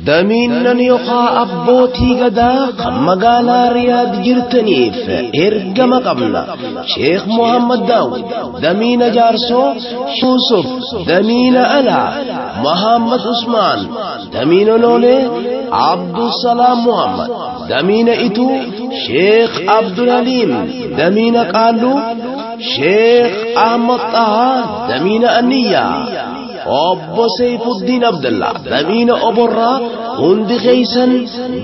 Damiinnan yookaa abbootii gadaa kan magaalaa Riyaad jirtaniif ergama qabna. Sheekh Muhammad Daawud, Damiina Jaarsoo, Yusuf, Damiina Alaa, Muhammad Usmaan, Damiina Loolee, Abdusalaam Muhammad, Damiina Ituu, Sheekh Abdul Haliim, Damiina Qaalluu, Sheekh Ahmad Tahaa, Damiina Aniyyaa. Obbo Seyfuddiin Abdallah Damiina Oborraa hundi keeysan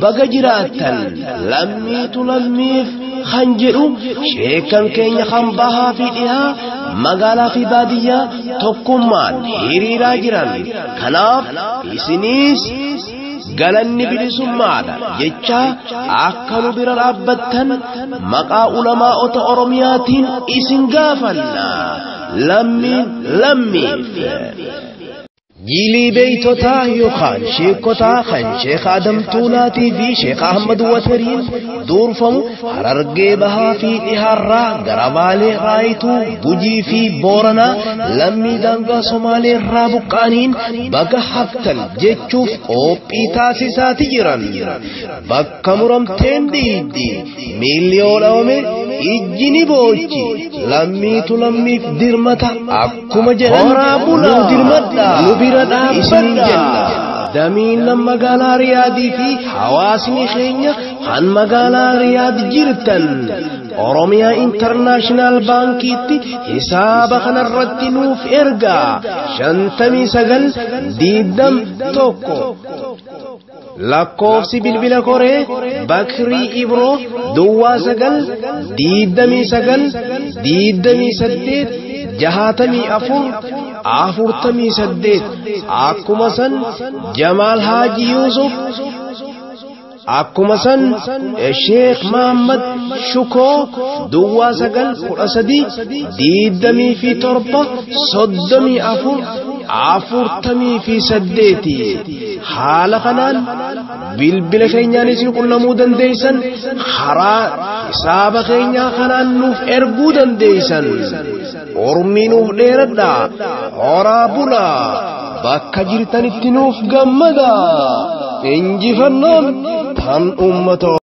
baga jiraattan lammiitu lammiif kan jedhu sheekan keenya kan bahaa fi dhihaa magaalaa fi baadiyyaa tokkummaan hiriiraa jiran kanaaf isiniis galanni bilisummaadha jecha akka nu bira dhaabbattan maqaa ulamaa'ota Oromiyaatiin isin gaafanna lammiin lammiif. Jiilii beeytotaa yookaan sheekotaa kan Sheekh Adam Tuulaatii fi Sheekh Ahmad Watariin durfamu Harargee Bahaa fi Dhihaarraa gara Baalee Raayituu Gujii fi Booranaa lammii daangaa Somaalee irraa buqqaaniin baga haftan jechuuf qophii taasisaati jiran. Bakka muramteen dhiiddi miilli yoo dhawame ijji ni boochi lammiitu lammiif dirmata akkuma jedhan nu dirmadha. Bira dhaabbadha. Damiinnan magaalaa Riyaadii fi hawaasni keenya kan magaalaa Riyaad jirtan Oromiyaa Intarnaashinaal Baankiitti hisaaba kanarratti nuuf ergaa 59 20 1 lakkoofsi bilbila koree Bakrii Ibroo 09 29 28 64 48 akkuma san Jamaal Haaji Yuusuf akkuma san Sheekh Mahammad Shukoo 09 13 27 34 48 haala kanaan bilbila keenyaanis qunnamuu dandeeysan karaa hisaaba keenyaa kanaan nuuf erguu dandeeysan ormii nuuf dheeradha horaa bulaa bakka jirtanitti nuuf gammada injifannoon tan ummata.